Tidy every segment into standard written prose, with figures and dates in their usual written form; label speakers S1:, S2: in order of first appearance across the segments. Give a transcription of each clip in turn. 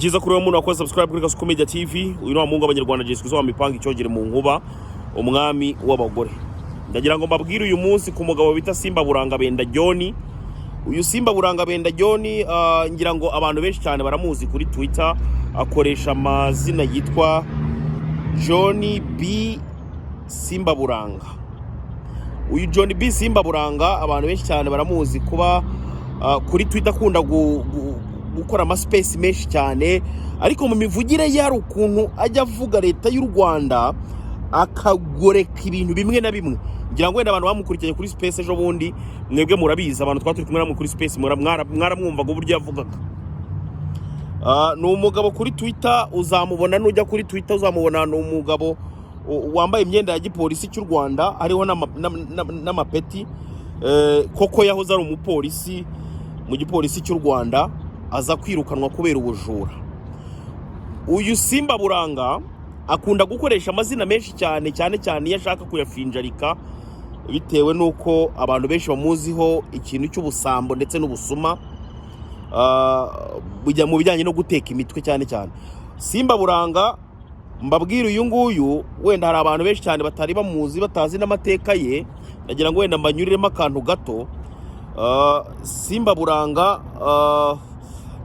S1: Cyiza kuri uwo muntu wakoze subscribe kuri Kasuku Media TV. Uyu ni wa muhungu w'Abanyarwanda, Jessica wa mipanga icyogere mu nkuba, umwami w'abagore. Ndagira ngo mbabwire uyu munsi ku mugabo bita Simba Buranga Benda John. Uyu Simba Buranga Benda John, ngira ngo abantu benshi cyane baramuzi kuri Twitter, akoresha amazina yitwa John B Simba Buranga. Uyu John B Simba Buranga abantu benshi cyane baramuzi kuba kuri Twitter akunda gukora amaspace menshi cyane, ariko mu mivugire ye hari ukuntu ajya avuga leta y'u Rwanda akagoreka ibintu bimwe na bimwe. Ngira ngo wenda abantu bamukurikiranye kuri space ejo bundi, mwebwe murabizi, abantu twari turi kumwe namwe kuri space mwaramwumvaga uburyo yavugaga. Ni umugabo kuri Twitter uzamubona, nujya kuri Twitter uzamubona, ni umugabo wambaye imyenda ya gipolisi cy'u Rwanda, hariho n'amapeti. Koko yahoze ari umupolisi mu gipolisi cy'u Rwanda, aza kwirukanwa kubera ubujura. Uyu Simba Buranga akunda gukoresha amazina menshi cyane, cyane cyane iyo ashaka kuyafinjarika, bitewe n'uko abantu benshi bamuziho ikintu cy'ubusambo ndetse n'ubusuma, bijya mu bijyanye no guteka imitwe cyane cyane. Simba Buranga, mbabwira uyu nguyu, wenda hari abantu benshi cyane batari bamuzi, batazi n'amateka ye, ndagira ngo wenda mbanyuriremo akantu gato. Simba Buranga,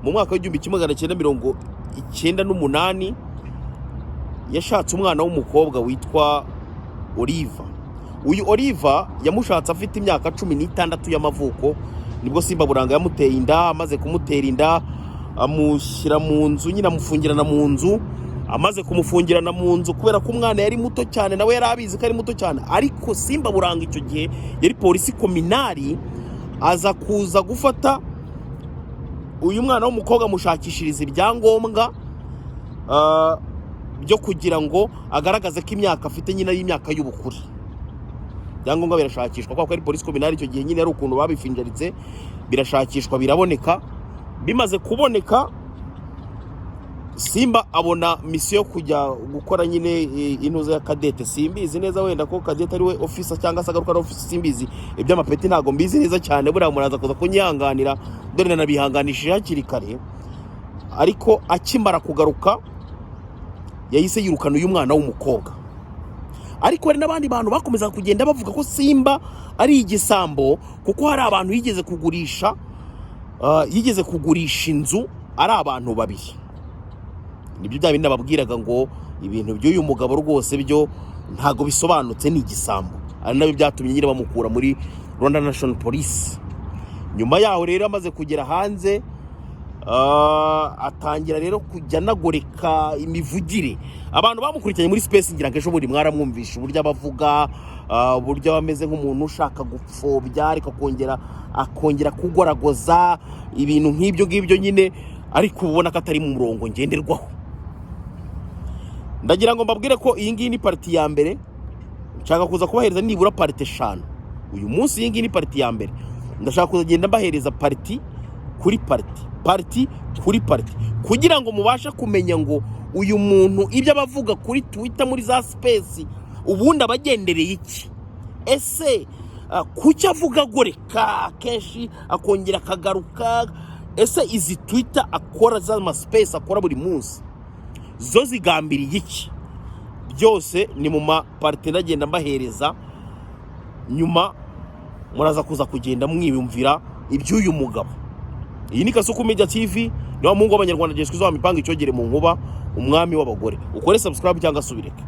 S1: mu mwaka w'1998 yashatse umwana w'umukobwa witwa Oliva. Uyu Oliva yamushatse afite imyaka 16 y'amavuko, nibwo Simba Buranga yamuteye inda. Amaze kumutera inda amushyira mu nzu nyine, amufungirana mu nzu. Amaze kumufungirana mu nzu, kubera ko umwana yari muto cyane, nawe yari abizi ko ari muto cyane, ariko Simba Buranga icyo gihe yari polisi communale, aza kuza gufata uyu mwana w'umukobwa, amushakishiriza ibyangombwa byo kugira ngo agaragaze ko imyaka afite nyine ari imyaka y'ubukure. Ibyangombwa birashakishwa, kubera ko ari polisi communale icyo gihe nyine, ari ukuntu babifinjaritse, birashakishwa biraboneka. Bimaze kuboneka, Simba abona mission yo kujya gukora nyine intuza ya cadet. Simbizi neza wenda ko cadet ari we officer cyangwa se agaruka ari officer, simbizi, iby'amapeti ntabwo mbizi neza cyane, buriya muraza kuza kunyihanganira, dore nanabihanganishije hakiri kare. Ariko akimara kugaruka yahise yirukana uyu mwana w'umukobwa. Ariko hari n'abandi bantu bakomezaga kugenda bavuga ko Simba ari igisambo, kuko hari abantu yigeze kugurisha, yigeze kugurisha inzu ari abantu babiri. Nibyo bya bindi nababwiraga ngo ibintu by'uyu mugabo rwose byo ntabwo bisobanutse, ni igisambo, ari nabyo byatumye nyine bamukura muri Rwanda National Police. Nyuma yaho rero, amaze kugera hanze, atangira rero kujya anagoreka imivugire. Abantu bamukurikiranye muri space, ngira ngo ejo bundi mwaramwumvisha uburyo abavuga, uburyo aba ameze nk'umuntu ushaka gupfobya ariko akongera kugoragoza ibintu nk'ibyo ngibyo nyine, ariko ubona ko atari mu murongo ngenderwaho. Ndagira ngo mbabwire ko iyi ngiyi ni part ya mbere. Nshaka kuza kubahereza nibura part 5 uyu munsi. Iyi ngiyi ni part ya mbere. Ndashaka kuzagenda mbahereza part kuri part, part kuri part, kugira ngo mubashe kumenya ngo uyu muntu ibyo aba avuga kuri Twitter muri za space ubundi aba agendereye iki? Ese kuki avuga agoreka kenshi akongera akagaruka? Ese izi Twitter akora z'amaspace akora buri munsi zo zigambiriye iki? Byose ni mu mapart ndagenda mbahereza, nyuma muraza kuza kugenda mwiyumvira iby'uyu mugabo. Iyi ni Kasuku Media TV, ni wa muhungu w'Abanyarwanda, Jessica wa mipanga icyogere mu nkuba, umwami w'abagore. Ukore subscribe cyangwa se ubireke.